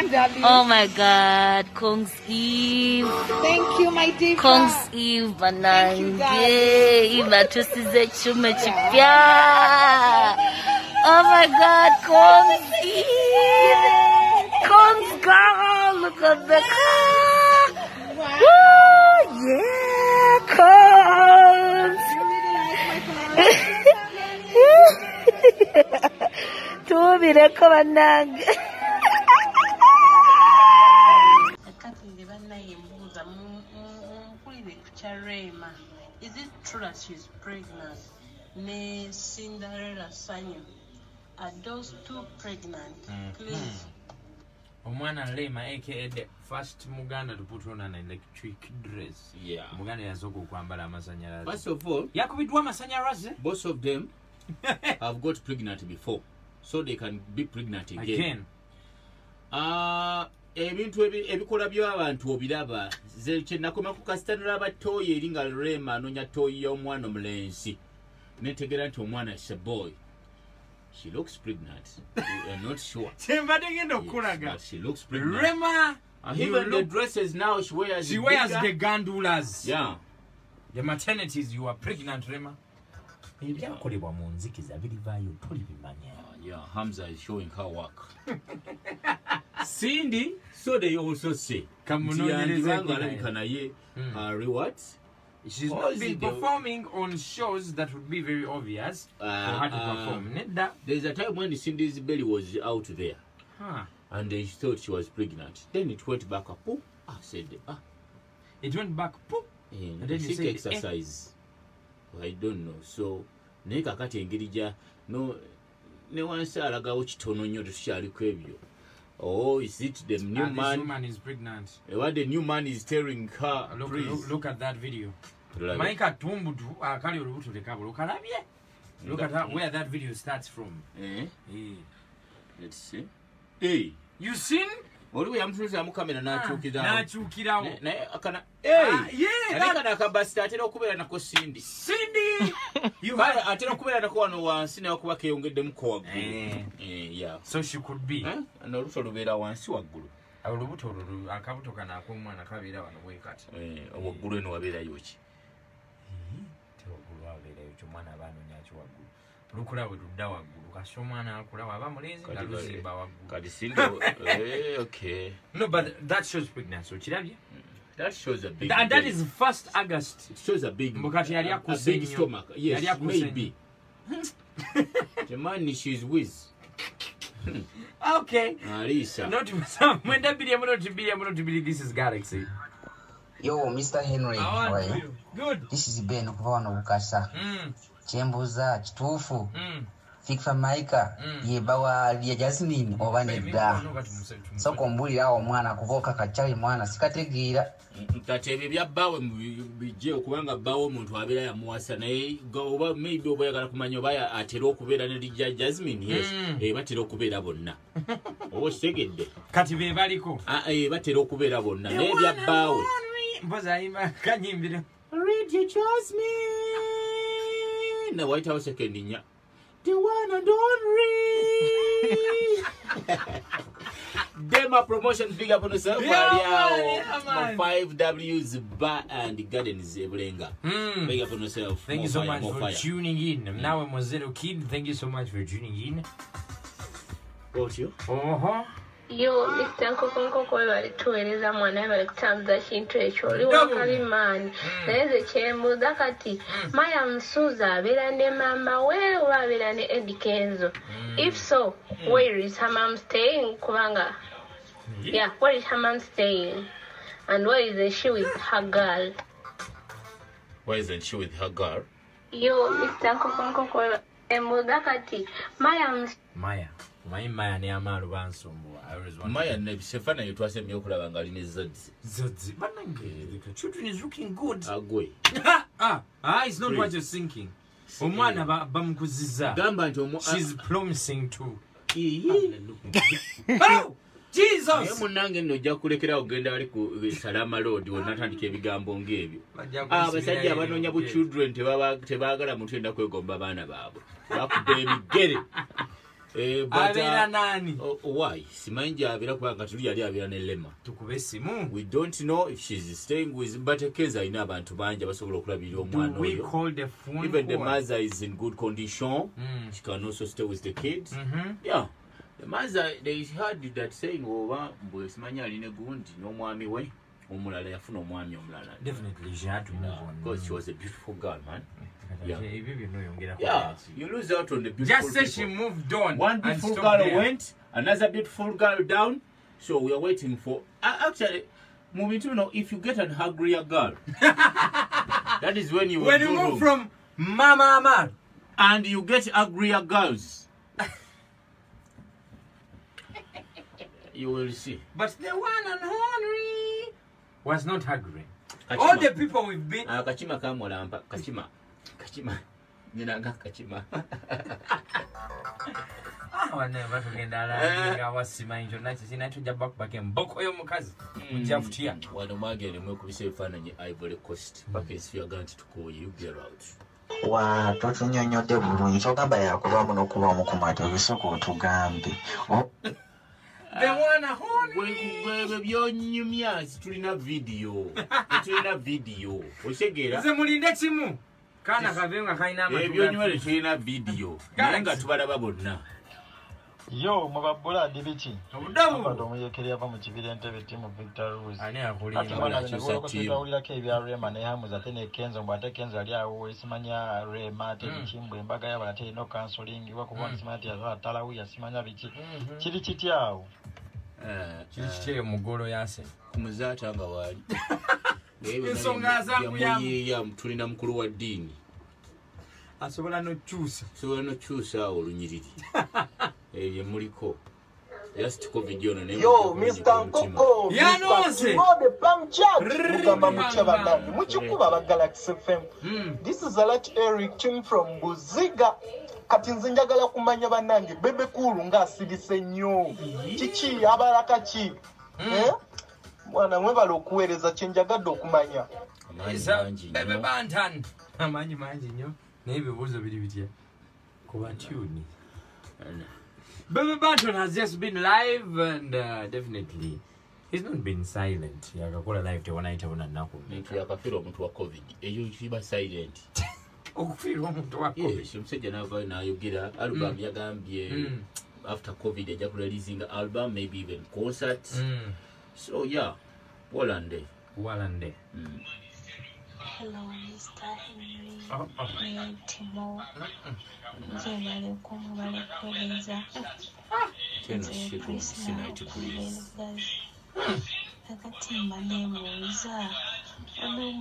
you, darling. Oh my God, Kongs Eve. Thank you, my dear. Kongs Eve, banange. Eve atusize chuma chipya. Oh my God, Kongs Eve. Kongs girl, look at the car. Wow. Woo, yeah, Kongs. You really like my car. Tuwubireko bannange. Kati nze bannaye mbuuza mumpulire ku kya Rema. Is it true that she's pregnant? Ne Cinderella Sanyu. Are those two pregnant? Please. Omwana Rema aka the first Muganda to put on an electric dress. Yeah. Muganda yasooka okwambala amasanyalaze. First of all, Yakubiddwa amasanyalaze? both of them have got pregnant before, so they can be pregnant again. Again. Ebintu ebikola by'abantu obiraba. Ze kye nakoma ku kasita nalaba toyi eri nga Rema anoonya toyi y'omwana omulenzi. Netegeera nti omwana is a boy. She looks pregnant. We are not sure. Kyembadde ngenda Yes, okukulaga. but she looks pregnant. Rema, you Even the look, dresses now she wears. she wears bigger. the gandulas. Yeah. The maternities, you are pregnant, Rema. Ebyakolebwa mu nzikiza birivaayo tolibimanya. Yeah, Hamza is showing her work. Cindy, so they also say. Kamunoonyerezeeko Nti alabika naye reward. She's Or not is been it the- performing on shows that would be very obvious for her to perform. Nedda. There's a time when Cindy's belly was out there Huh. and they thought she was pregnant. Then it went back up. Oh, I said, ah, It went back, poof. and And then you sick said, eh. exercise. I don't know. So, naye kakati engeri gya no ne wansi alagawo kitono nnyo tetukyaliko ebyo. Oh, is it the new Ah, this man? woman is pregnant. What the new man is telling her, Look, please. look, look at that video. Tulabe. Manyi katumbutu akali olubuto tekabula okalabye. Look at that, where that video starts from. Eh, Eh. let's see. Hey, You seen? oli bwe yamutunuzaamu kamera n'akyukirawo. N'akyukirawo. Naye akana Ah, hey! yeah, Naye kano akabasita atera okubeera nako Cindy. Cindy! You Kale have... atera okubeera nako wano wansi naye okuba keeyongeddemu waggulu. Eh. Eh, yeah. So she could be. Eh, n'olubuto lubeera wansi waggulu. Olubuto olwo akabuto kano ak'omwana kabeera wano bwe kati. Eh, waggulu eno wabeerayo ki? Tewaggulu wabeerayo ki omwana aba anoonya ki waggulu. Lukula bwe ludda waggulu kasi omwana akula waba mulenzi nga luzimba waggulu. Kati Cindy, eh, okay. No, but that shows pregnancy. Okirabye? That shows a big And that belly. is 1st August. It shows a big, Mbu kati yali a akusse big nnyo. stomach. Yes, Yali akusse maybe. The man she's with. Okay. Alisa. Not 92 1 2 1 2. This is Galaxy. Yo, Mr. Henry, how are you? Good. This is Ben okuva wano Bukasa. Kyembuuza kituufu Fik Fameica ye bba wa Lydia Jasmine oba nedda? Sooka ombuulire awo omwana kuba okakakyali mwana sikategeera. Kati ebyo ebya bbaawe bijje okubanga bbaawe omuntu abeera yamuwasa naye oba maybe oba oyagala kumanya oba atera okubeera ne Lydia Jasmine, yes. Eh, batera okubeera bonna oba okitegedde. Kati be baliko. Ah, eh, batera okubeera bonna naye ebya bbaawe Mpozi ayimba kanyimbire. Lydia Jasmine na wayitawo sekendi nnya, the one and only Dema Promotion, big up on yourself. Yeah, Ali awo, man, yeah, man. 5 W's Bar and Gardens e Bulenga. Big up on yourself. Thank More you so fire, much more for fire. tuning in. Nawe Mozero Kid, thank you so much for tuning in. Otyo. Oho. Yo, Mr. Nkokonkoko, webale tuweereza mwana, webale kutambuza kintu ekyo oli Double. wakabi maani. Naye nze kyembuuza kati Maya Musuuza abeera ne maama we oba abeera ne Eddie Kenzo? If so, where is her mom staying? Kubanga, yeah, where is her mom staying and why isn't she with her girl? Why isn't she with her girl? Yo, Mr. Nkokonkoko, embuuza kati Maya Maya. Omanyi Maya ne Amaalo bansumbuwa. I always want Maya nebisefaananyi twasembye okulaba nga ali ne Zodzi. Zodzi. Bannange, the children is looking good. Agwe. Ah, ah, it's not what Please. you're thinking. Omwana bamukuzizza. Gamba nti She's promising to. Ii. Oh! Jesus! Naye munnange nno ojja kulekerawo kugenda wali ku Salama Road wonna atandika ebigambo ng'ebyo. Bajja Ah, abasajja kunsibirayo abanoonya bu ebyo. children tebaagala muntu yenda kwegomba baana baabwe, bakuba emigere. Abeera nani? Why? Simanyi gy'abeera kubanga tuli yali abeera ne Lema. Tukube essimu. We don't know if she's staying with, but Kenzo alina abantu bangi abasobola okulabirira omwana Do we oyo. call the phone Even the call? mother is in good condition. She can also stay with the kids. Yeah. The mother, they heard that saying oba mbwe simanyi alina gundi n'omwami we omulala yafuna omwami omulala. Definitely she had to move on. Because she was a beautiful girl, man. Yeah. Ebyo byonna oyongera Yeah, you lose out on the beautiful Just say she people. moved on. One and beautiful stopped girl there. went, another beautiful girl down. So we are waiting for. Actually, moving to know if you get an hungrier girl, that is when you will When you go move wrong. from Mama Amar and you get uglier girls, you will see. But the one and only was not hungry. Kachima. All the people we've been. Kachima kamulampa kachima kachima nyinanga kachima. Wane tugenda alangira wasimanyi kyonna kiki tujja bakubaka emboko y'omukazi mujja kutya. Wano mwagende mwekubisa ebifaananyi Ivory Coast paka ensi yaga nti tukooye, you get out. Wa totunyonyodde bulungi kyogamba yakubamu n'okubamu ku matu ebisooka otugambe. The one and only. Gwe byonyumya tulina video. Tulina video. Otegeera? Nze mulinde kimu. Kaana kave nga kalina amatu. Ebyonyumya tetulina video. Naye nga tubalaba bonna. Yo, mubabula dibiki. Obudabu. Omuyekeri ava mu kibira Entebbe timu Victor Rose. Ani akulira? Ati mwana tutawulirako ebya Rema ne Hamuza ate ne Kenzo mbu ate Kenzo ali awo simanya Rema ate biki mbu embaga y'abantu ate erina okansolingi kuba simanya nti yazala talawuya simanya biki. Kiri kitya awo? Kiri kitya mugolo yase? Kumuzaata nga waali. Ensonga zangu tulina mukulu wa ddiini. Asobola n'okukyusa. Asobola n'okukyusa awo olunyiriri. Ebyo muliko. Just COVID yono naye. Yo, Mr. Nkoko, Mr. Timo, the Palm Jack. Mugamba mutya bannange. Mukikuba aba Galaxy FM. This is Alert Eric team from Buziga. Kati nze njagala kumanya bannange Bebe Cool ng'asirise nnyo. Kiki abalaka ki? Eh? Mwana mwebale okuweereza kye njagadde okumanya. Bebe Bantan. Amaanyi mangi nnyo. Naye ebibuuzo biri bitya? Kuba tune. Bebe Banton has just been live and definitely he's not been silent. Yakakola live tewanaita nnaku. Muntu yakafiirwa omuntu wa COVID. Eyo kiba silent. Okufiirwa omuntu wa COVID. Yes, omusajja n'avaayo n'ayogera album yagambye after COVID ajja kureleasing album, maybe even concerts. So yeah, Walande. Walande. Hello, Mr. Henry. Timo. Nze baleko balekuweereza. Tena shiko sinaiti please. Akatimba neebuuza ono